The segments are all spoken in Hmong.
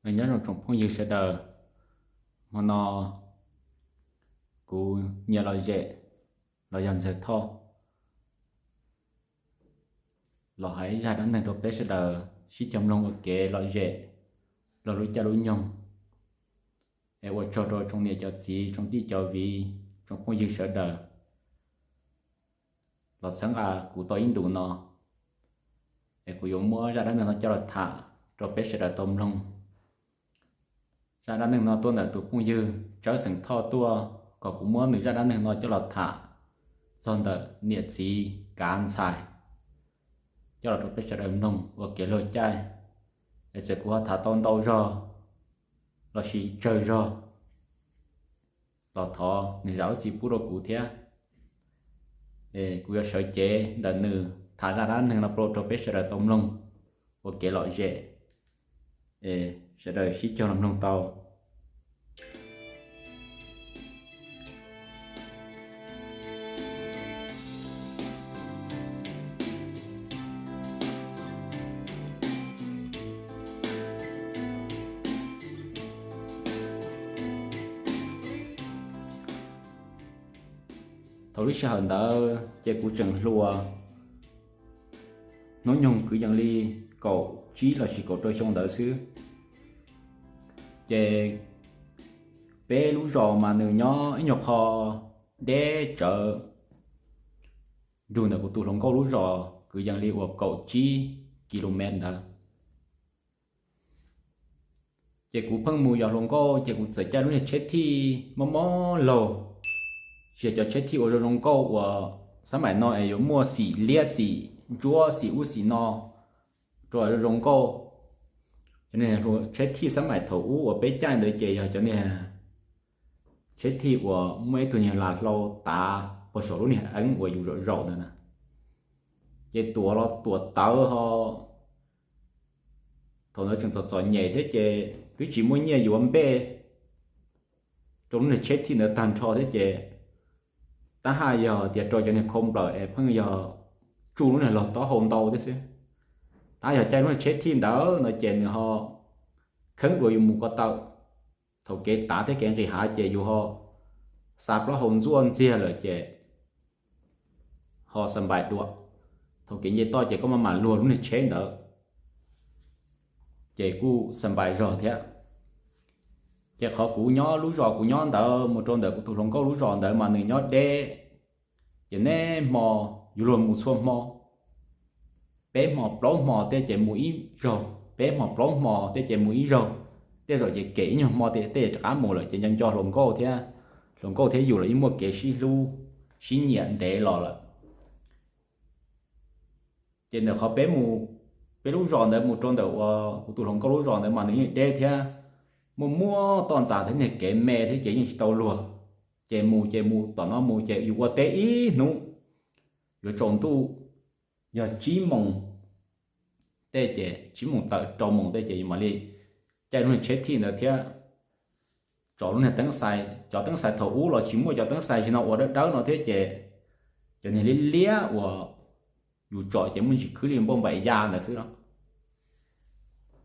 Nyob zoo tsoom phooj ywg sawv daws, hmo no kuv nyias lom zem los yog Ntxawg Thoj los hais zaj dab neeg rau peb sawv daws sib cog mloog ua kev lom zem, los lub caij lub nyoog. Es ua tsaug rau tsoom niam cov txiv, tsoom tij cov viv, tsoom phooj ywg sawv daws los txhawb nqa kuv tau ib ntus no. Es kuv yuav muab zaj dab neeg no coj los tham rau peb sawv daws tau mloog. Zaj dab neeg no tuaj ntawm tus phooj ywg Tsawb Xeem Thoj tuaj kom kuv muab nws zaj dab neeg no coj los tham txog ntawm niam txiv kav ntxhais, coj los rau peb sawv daws mloog ua kev luag caij. Es txawm kuv ho tham tau ntau zog lossis tsawg zog los thov nws zam lub txim pub rau kuv thiab. Kuv yuav sawv cev ntawm nws tham zaj dab neeg no rau peb sawv daws tau mloog ua kev lom zem, sawv daws sib cog los mloog tau. Thaum lub sij hawm ntawd ces kuv tseem hluas, hnub nyoog kwv yees li kaum tsib lossis kaum rau xyoo ntawd xwb. Ces peb lub zos mas nws nyob ib nyuag qho deb tsawv nrug ntawm kuv tus hluas nkauj lub zos kwv yees li uas kaum tsib ki lo mev ntawd. Ces kuv pheej mus yos hluas nkauj ces kuv txawm caij lub niag tsheb thij mob mob laug, tsis yog cov tsheb thij uas zoo zoo nkauj uas xab maim no es yuav muaj xim liab xim ntsuab xim ub xim no rau zoo zoo nkauj. Cov niag tsheb thij xab maim thaum ub uas peb caij ntawd ces yog cov niag tsheb thij uas muaj ib tug niag lag hlau tav puag saum lub niag eeb uas yus zaum zaum ntawd na. Ces tuam los tuam tawv ho, thaum ntawd tseem txom txom nyem thiab ces twb tsis muaj nyiaj yuav npej rau lub niag tsheb thij ntawd tag nrho thiab ces tab haj yog tias rau cov niag khau nplawm es pheej yog tsuj lub niag log taub hau ntau thiab xwb. Tab yog caij lub niag tsheb thij ntawd no ces nws ho kheeb dua yus mus ko taw. Thaum kev tav thiab kev nqis hav ces yus ho xa plaub hau ntxuaj ntxiag lawm ces ho xa npais dua. Thaum kev nce toj ces koj maj mam luag lub niag tsheb ntawd ces kuj xa npais zog thiab. Ces qhov kuv nyob lub zos kuv nyob ntawd mus rau ntawm kuv tus hluas nkauj lub zos ntawd mas nws nyob deb. Ces niaj hmo yus luag mus txhua hmo, peb hmo plaub hmo tej ces mus ib zaug, peb hmo plaub hmo tej ces mus ib zaug. Tej zaum ces kem ib nyuag hmo tej rov qab mus lawm ces nco nco hluas nkauj thiab, hluas nkauj thiab yus los yeej muaj kev sib hlub sib nyiam ntev los lawm. Ces ntawm qhov peb mus, peb lub zos ntawd mus rau ntawm uas kuv tus hluas nkauj lub zos ntawd mas nws yeej deb thiab, muaj muaj toj ntxas thiab niag kev me thiab ces yeej tsis tau luag. Ces mus ces mus tom no mus ces yus ua teb ib hnub, yuav tsaus ntuj yog tsib moos tej ces tsib moos tawm rau moos tej ces yus mam li caij lub niag tsheb thij ntawd thiab tsom lub niag teeb xais. Cov teeb xais thaum ub los tsis muaj cov teeb xais tsis no uas dawb dawb no thiab ces cov niag liab liab uas yus tsom ces muaj ntsis khwb li npauj npaim ya ntawd xwb no.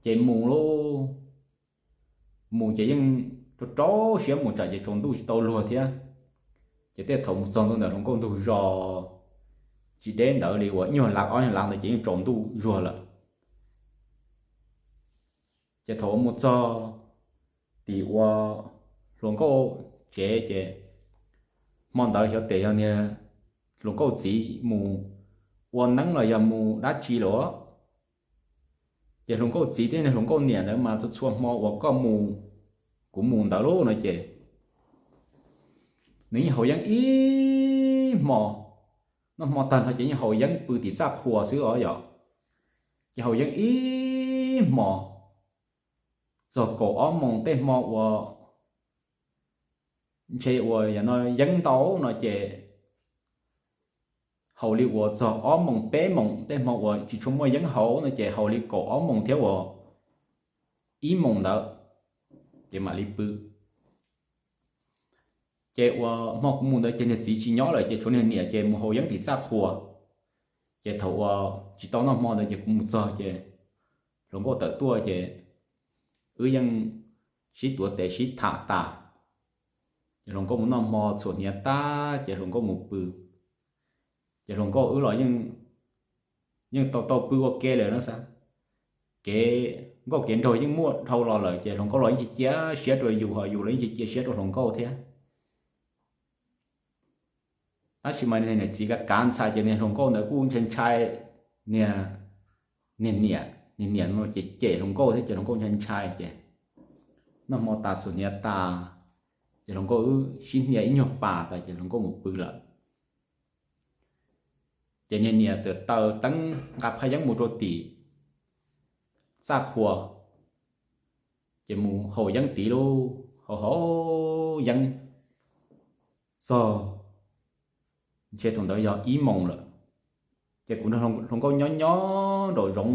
Ces mus lauj, mus ces yeej rau rau siab mus tsam ces tsaus ntuj tsis tau luag thiab. Ces tej thaum mus txog ntua ntawm hluas nkauj ntug zos tsis deb ntawd li uas ib nyuag lav ob nyuag lav ntawd ces yeej tsaus ntuj zuag lawm. Ces thaum uas mus txog tim ua hluas nkauj tsev ces hmo ntawd xyov tes yog niag hluas nkauj txiv mus ua neeb los yog mus dab tsi lawm. Ces hluas nkauj txiv thiab niag hluas nkauj niam ntawd mas txhua txhua hmo uas koj mus kuv mus ntawd lauj no ces nws yeej haus yeeb ib hmo. Noj hmo tag nrho ces yeej haus yeeb pw tim txaj qhua xwb os yom. Ces haus yeeb ib hmo txog kaum ob moos tej hmo uas ntshe uas yam no yeeb ntau no ces haus li uas txog ob moos peb moos tej hmo uas tsis tshua muaj yeeb haus no ces haus li kaum ob moos thiab uas ib moos ntawd ces mam li pw. Ces uas hmo kuv mus ntawd ces niag txiv tsis nyob lawm ces tshuav niag niam ces mus haus yeeb tim txaj qhua. Ces thaum uas tsis tau noj hmo ntawd ces kuv mus txog ces hluas nkauj tawm tuaj ces wb yeej sib tuav tes sib tham tas. Ces hluas nkauj mus noj hmo txhuam hniav tag ces hluas nkauj mus pw. Ces hluas nkauj wb los yeej tau tau pw ua ke lawm no xav. Kev nkauj kev nraug yeej muaj dhau los lawm ces hluas nkauj los yeej cia siab rau yus, ho yus los yeej cia siab rau hluas nkauj thiab. Tab sis mas niag niam txiv kav kav ntxhais ces niag hluas nkauj ntawd kuj ntshai ntshai niag, niag niam, niag niam no ces cem hluas nkauj thiab ces hluas nkauj ntshai ntshai ces noj hmo tas txhuam hniav tas, ces hluas nkauj wb sib hnia ib nyuag pas tas ces hluas nkauj mus pw lawm. Ces niag niam txawm taws teeb nqa phaj yeeb mus rau tim txaj qhua, ces mus haus yeeb tid lauj, haus haus yeeb txog ntshe thaum ntawd yog ib moos lawm. Ces kuv nrog hluas nkauj nyob nyob nraum zoov,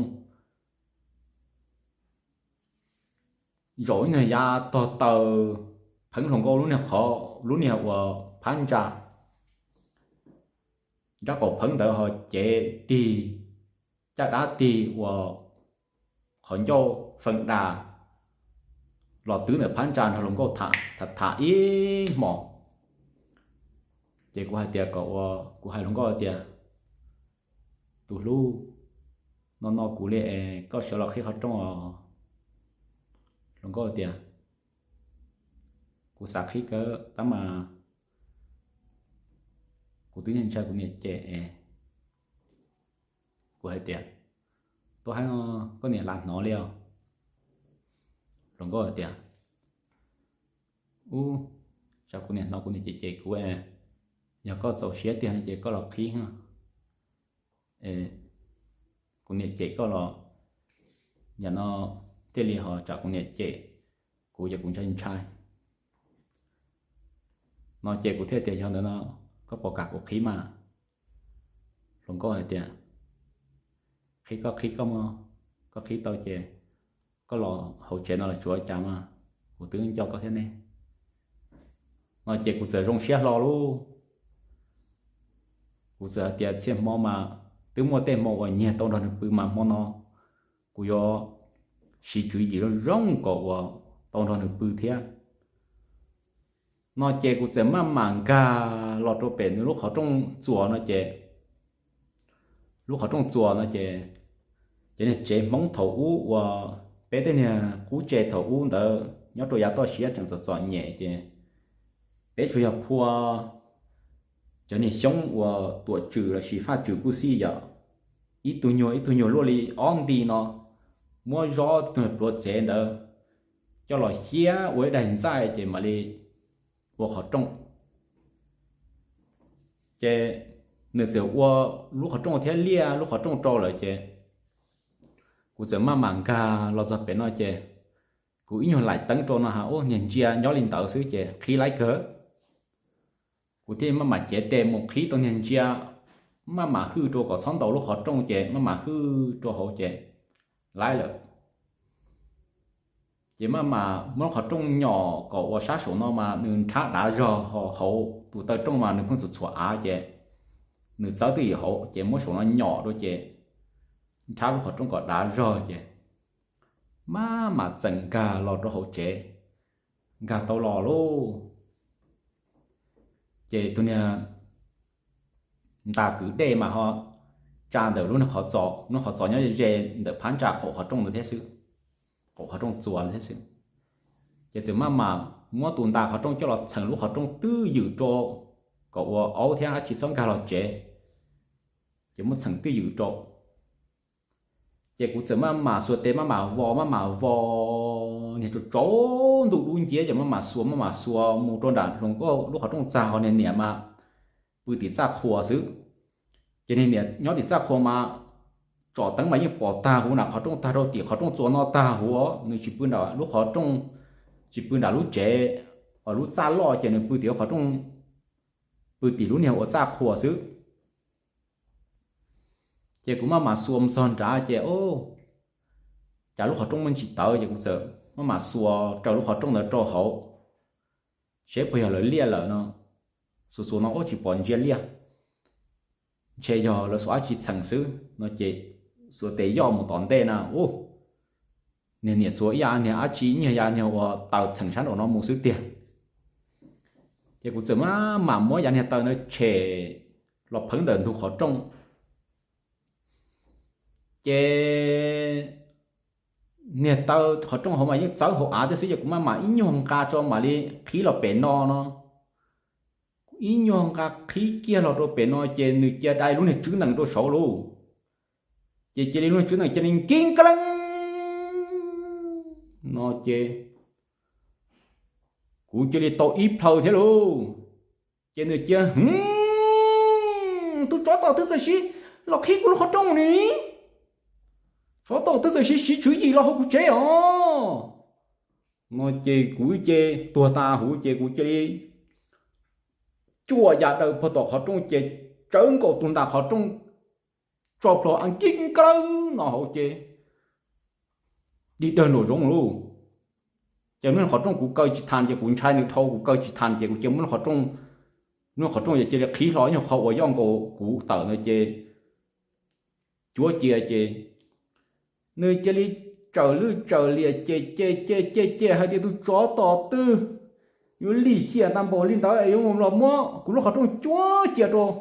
zaum ib nyuag yav tog taws pheev hluas nkauj lub niag qhov, lub niag uas phab ntsa, nrab qaum pheev ntawd ho cev tig, caj dab tig uas qhov ncauj feem das los twb ntawm phab ntsa nrog hluas nkauj tham tham ib hmos. Ces kuv hais tias kom ua, kuv hais hluas nkauj tias, tus hlub, no no kuv li es koj sawv los qhib qhov rooj os. Hluas nkauj tias, kuv xav qhib kawg tab mas kuv twb ntshai kuv niam cem es. Kuv hais tias, tuaj haib, koj niam lav hnov li os. Hluas nkauj hais tias, ub, tsam kuv niam hnov kuv niam cem cem kuv, yog koj txaus siab tiag no ces koj los qhib. Kuv niam cem koj los, yam no thiaj li ho tsam kuv niam cem kuv ces kuv ntshai ntshai no ces kuv thiaj tias yog ntawd no, koj puas kam kuv qhib mas? Hluas nkauj hais tias, qhib koj qhib koj mog, koj qhib tau ces koj los hauv tsev no los tsuav cas mas, kuv twb nco koj thiab ne. No ces kuv txawm zoo siab hlo lauj. Kuv txawm hais tias txhia hmo mas twb muaj tej hmo uas nyiag tau nrog nws pw mas hmo no kuv yuav siv tswv yim zoo zoo kom uas tau nrog nws pw thiab. No ces kuv txawm maj mam nkag los rau pem nws lub qhov rooj txuas no ces, lub qhov rooj txuas no ces, ces niag tsev Hmoob thaum ub uas peb tej niag qub tsev thaum ub ntawd nyob rau yav toj siab tseem txom txom nyem ces peb tsuas yog phua cov niag xyoob uas tuam tswm lossis faj tswm kuj xij yom, ib tug nyuag ib tug nyuag luaj li ob nti no, muab zob tus pluav txev ntawd coj los xiab ua ib daig ntxaij ces mam li ua qhov rooj. Ces nws txawm ua lub qhov rooj thiab liaj lub qhov rooj rau lawm ces kuv txawm maj mam nkag los txog pem no ces kuv ib nyuag laim teeb rau no ha, ub, niag ntsia nyob li ntawd xwb ces qhib laib kawg. Kuv thiaj maj mam cev tes mus qhib tau niag ntsia, maj mam hwj rau kom txhob ntaus lub qhov rooj ces maj mam hwj rau hauv ces laib lawm. Ces maj mam muab lub qhov rooj nyom kom ua sab saum no mas nws nrhab dav zog, ho hauv tus taw rooj mas nws pheej txhuam txhuam av ces nws txawb twj ywm hauv ces muab saum no nyom rau ces nrhab lub qhov rooj kom dav zog ces maj mam txeem nkag los rau hauv tsev, nkag tau los lauj. Ces tus niag nta kwv dej mas ho tsa ntawm lub niag qhov txos, lub qhov txos nyob ze ntawm phab ntsa qaum qhov rooj ntawd thiab xwb, qaum qhov rooj txuas ntawd thiab xwb. Ces txawm maj mam muab tus nta qhov rooj coj los txheem lub qhov rooj twj ywm rau kom ua aub thiab dab tsi txhob nkag los tsev, ces muab txheem twj ywm rau. Ces kuv txawm maj mam xuas tes maj mam vos maj mam vos, niag tsaus tsaus ntuj dub nciab ces maj mam xuas maj mam xuas mus rau nram hluas nkauj lub qhov rooj txag, ho niag niam mas pw tim txaj qhua xwb. Ces niag niam nyob tim txaj qhua mas tsom teeb mas yeej pom tag huv nram qhov rooj tag rau tim qhov rooj txuas no tag huv, nws tsis pw nram lub qhov rooj, tsis pw nram lub tsev, lub txaj loj ces nws pw tim qhov rooj, pw tim lub niag ua txaj qhua xwb. Ces kuv maj mam xuas mus txog nrad ces, o, cas lub qhov rooj muaj tsis tawv ces kuv txawm maj mam xuas raws lub qhov rooj ntawd rau hauv seb puas yog lawv liaj lawm no. Xuas xuas no ub tsis pom ntsia liaj, ntshe yog lawv xuas dab tsi txheem xwb no ces xuas tes yoj mus tom ntej na, ub, niag niam xuas ib yav niag dab tsi, ib niag yav niag uas taws txheem sab nraum no mus xwb tiag. Ces kuv txawm mam muab yav niag taws ntawd tshem los pheev ntawm ntug qhov rooj. Ces niag taws qhov rooj hauv mas yeej txawv hauv av thiab xwb, ces kuv mam mam ib nyuag nqa tso mam li qhib los pem no no. Ib nyuag nqa qhib kiag los rau pem no ces nws cia dai lub niag tswb nees rau saud lauj. Ces cia li lub niag tswb nees cia li nkib kab leeb no ces kuv cia li tau ib plhaw thiab lauj. Ces nws cia, Tus tsov tom twb txawm siv los qhib kuv lub qhov rooj ni, tsov tom twb txawm siv siv tswv yim los hauv kuv tsev os. No ces kuv ces tuag tas huv ces kuv cia li cuaj yam daws puag tom qhov rooj ces tsawv nkaus tus ntas qhov rooj tso plho a nkib kab leeb no hauv ces dig dawg nraum zoov lauj. Ces lub qhov rooj kuv kaw tsis tas ces kuv ntshai nws dhau kuv kaw tsis tas ces kuv cia muab lub qhov rooj, lub qhov rooj ces cia li qhib hlo ib nyuag qho uas yoj nkaus kuv tawm ntawd ces cuab cia ces nws cia li tsawm lwj tsawm liam ces ces ces ces ces hais tias tus tsov tom twg yuav lim hiam tag npaum li ntawd es yuav mus los muab kuv lub qhov rooj cuab cia rau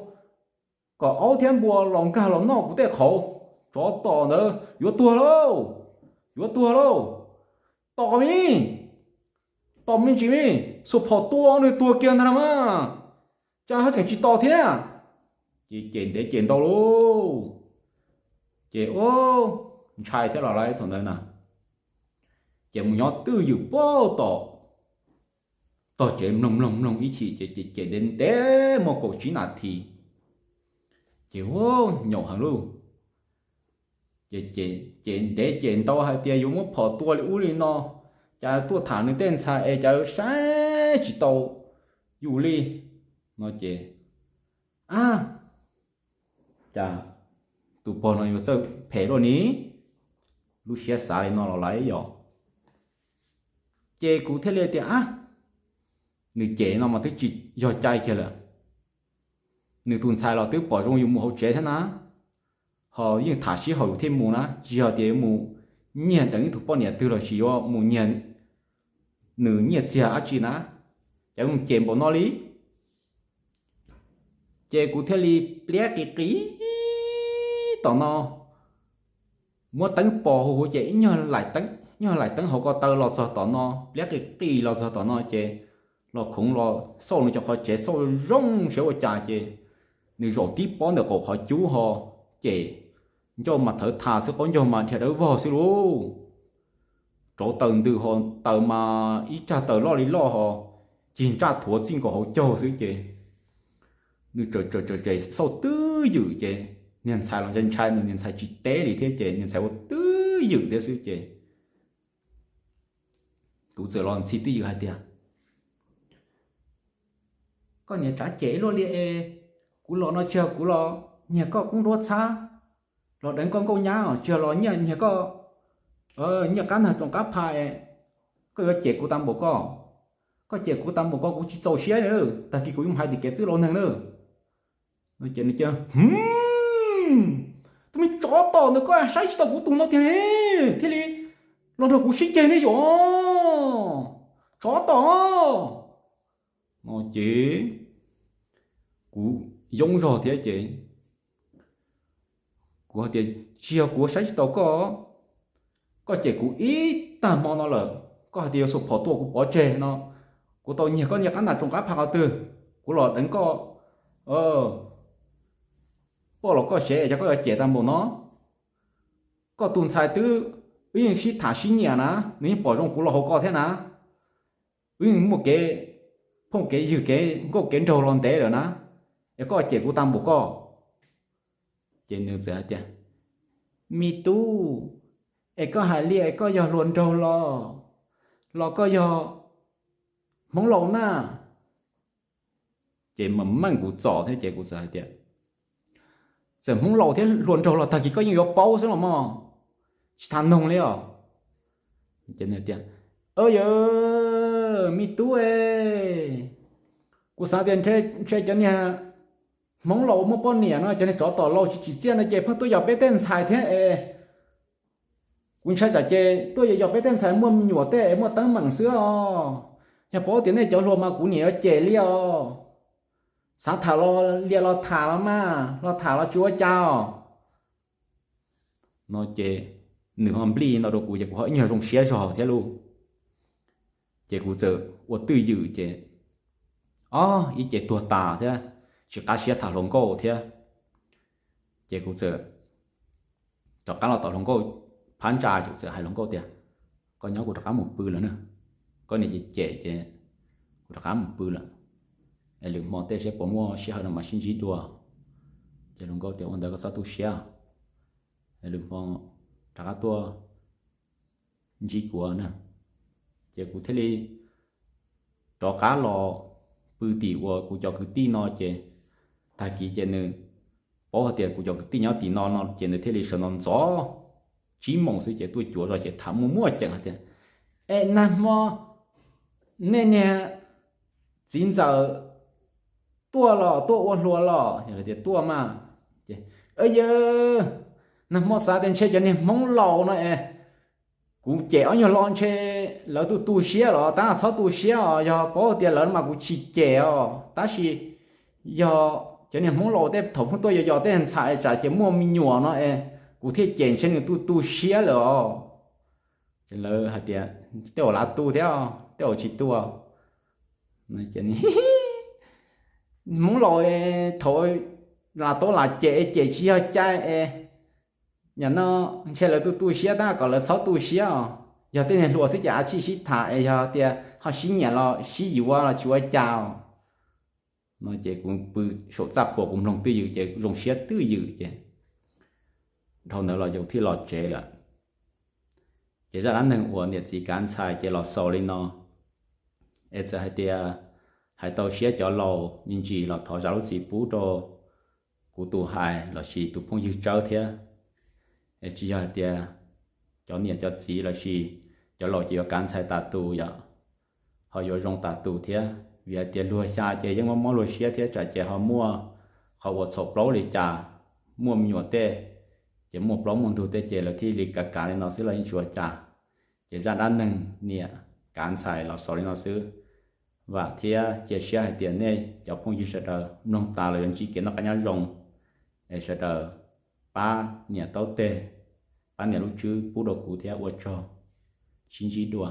kom aub thiab npua los nkag los noj kuv tej qhauv. Tsov tom ntawd yuav tuag lauj, yuav tuag lauj, tom me, tom me ntsis me, xuas phom tua nws tuag kiag ntag na mas, cas haj tseem tsis tom thiab. Ces cem ntev cem ntau lauj, ces ntshai thiab los lawm thaum ntawd na, ces mus nyob twj ywm puag tom tog tsev mloog mloog mloog ib chim ces cem ntev ntev muaj kaum tsib nas this, ces nyaum heev lauj. Ces cem ntev cem ntau hais tias yuav muab phom tua li ub li no, cas tuaj tham nws tej ntxhais es cas saib tsis tau yus li no ces, a, cas tus pog no yuav txawj phem luaj ni, lub siab xav li no los lawm yom. Ces kuv thiaj li tias, a, nws cem no mas twb tsis yog cai kiag lawm. Nws tus ntxhais los twb pom zoo yus mus hauv tsev thiab na, ho yeej tham sib haum yus thiaj mus na, tsis yog tias yuav mus nyiag deev ib tug poj niam twg los sis yuav mus nyiag nws nyiaj txiag dab tsi na, cas mus cem npaum no li. Ces kuv thiaj li pliab qis qis tom no, muab teeb pos huv huv ces ib nyuag laim teeb hauv ko taw los txog tom no, pliab qis qis los txog tom no ces los khoov los xauj nws cov qhov tsev, xauj zoo saib ua cas ces nws zaum tib pob ntawm qaum qhov cub ho cem, ncauj mas thawv thas xwb, qaub ncaug mas dhia dawb vog xwb lauj. Rauv taws ntws ho, taws mas ib tsag taws loj li loj ho, cig ntsaj thuav txij nkaus hauv caug xwb ces nws tsawm tsawm tsawm tsawm xauj twj ywm ces niag ntxhais los ntshai ntshai, nws niag ntxhais tsis teb li thiab ces niag ntxhais ua twj ywm thiab xwb ces kuv txawm los ntxhi twj ywm hais tias, koj niag tsav cem ib luaj li es, kuv los no tsis yog kuv los nyiag koj koob nruab txhab, los deev koj nkauj nyab, tsis yog los nyiag koj nyiaj qab nag tsoom qab pha es, koj yuav cem kuv tag npaum ko, koj cem kuv tag npaum ko kuv tsis txaus siab li, tag kis kuv yuav mus hais tim kev txwj laus neeg na. Ces nws cia, tus me tsov tom ntawd koj saib tsis tau kuv tus no tiag ne, thiaj li los nrog kuv sib ceg ne yom, tsov tom no ces kuv yoob zog thiab ces kuv hais tias, tsis yog kuv saib tsis tau koj, koj cem kuv ib tag hmo no lawm, koj hais tias yuav xuas phom tua kuv pov tseg no, kuv tau nyiag koj nyiaj qab nag tsoom qab pha qhov twg, kuv los deev koj poj los koj sev es koj yuav cem tag npaum no. Koj tus ntxhais twb wb yeej sib tham sib nyiam na, nws yeej pom zoo kuv los hauv koj thiab na, wb yeej muaj kev phooj kev ywg kev nkauj kev nraug los ntev lawm na, es koj cem kuv tag npaum koj. Ces nws txawm hais tias, me tub, es koj hais li es koj yog hluas nraug los, los koj yog hmoob laus na? Ces mas meej kuv txom thiab ces kuv txawm hais tias, txawm hmoob laus thiab hluas nraug los tag kis koj yeej yuav paub xwb los mog, tsis tham noog li os. Ces nws tias, yog, me tub e, kuv xav tias ntshe cov niag hmoob laus muaj poj niam no, cov niag tsov tom laus tsis tsim txiaj no ces pheej tuaj yos peb tej ntxhais thiab es, Kuv ntshai tsam ces tuaj yos yos peb tej ntxhais muaj me nyuam tej es muaj teeb meem xwb os. Yog paub tias nej cov hluas mas kuv niam yuav cem li os. Xav tham los lias los tham los mas, los tham los tsis ua cas os. No ces nws ho nplij no rau kuv ces kuv ho ib nyuag zoo siab zog thiab lauj. Ces kuv txawm ua twj ywm ces, ob ib ce tuag tas thiab, tsis qab siab tham hluas nkauj thiab. Ces kuv txawm rov qab los tom hluas nkauj phab ntsa ces kuv txawm hais hluas nkauj tias, koj nyob kuv rov qab mus pw lawm na, koj niam cem cem ces kuv rov qab mus pw lawm. Es lwm hmo tej seb puas muaj sij hawm no mas sib ntsib dua. Ces hluas nkauj tias ua ntawd koj txhob tu siab, lwm hmo rov qab tuaj ntsib kuv na. Ces kuv thiaj li rov qab los pw tim uas kuv cov kwv tij no ces, tag kis ces nws paub hais tias kuv cov kwv tij nyob tim no no ces nws thiaj li sawv ntxov ntxov tsib moos xwb ces tuaj cuav zog ces tham muaj muaj ceem hais tias, es nag hmo nej niag txiv ntxawm tuaj los tuaj ua hluas los? Yog tias tuaj mas, ces, yawg, nag hmo xav tias ntshe cov niag Hmoob laus no es kuv cem ob nyuag lo ntshe lawv tu tu siab los tab txhob tu siab os, yog paub tias lawv mas kuv tsis cem os, tab sis yog cov niag Hmoob laus tej thaum pheej tuaj yos yos tej ntxhais tsam ces muaj me nyuam no es kuv thiaj cem ntshe nws tu tu siab lawm os. Ces lawv hais tias tej uas lav tu thiab, tej uas tsis tu. Hmoob laus thaum lam tau lam cem es cem tsis yog cai es, yam no ntshe lawv tu tu siab tab kom lawv txhob tu siab os. Yog tej niag hluas xwb ces av tsij sib tham es yog tias ho sib nyiam los sib yuav los tsis ua cas os. No ces kuv pw saum txaj qhua kuv mloog twj ywm ces zoo siab twj ywm ces dhau ntawd los yus thiaj los tsev lawm. Ces zaj dab neeg uas niam txiv kav ntxhais ces los xaus li no. Es txawm hais tias hais tau siab cov laus me ntsis los thov zam lub txim pub rau kuv tus hais lossis tus phooj ywg Tsawb thiab. Es tsis yog hais tias cov niam cov txiv lossis cov laus ces yuav kav ntxhais tas tus yom, ho yuav zoo tas tus thiab, vim hais tias luag xya ces yeej mob mob luag siab thiab tsam ces ho muaj qhov uas txhaum plaub li cas, muaj me nyuam tej, ces muaj plaub muaj ntug tej ces lawv thiaj li kav kav li no xwb los yeej tsis ua cas. Ces zaj dab neeg niam kav ntxhais los xaus li no xwb. Vam thiab cia siab hais tias nej cov phooj ywg sawv daws mloog tas los yuav ntsib kev noj qab nyob zoo, es sawv daws pab niam taub teg, pab niam lub tswb pub rau kuv thiab ua tsaug, sib ntsib dua.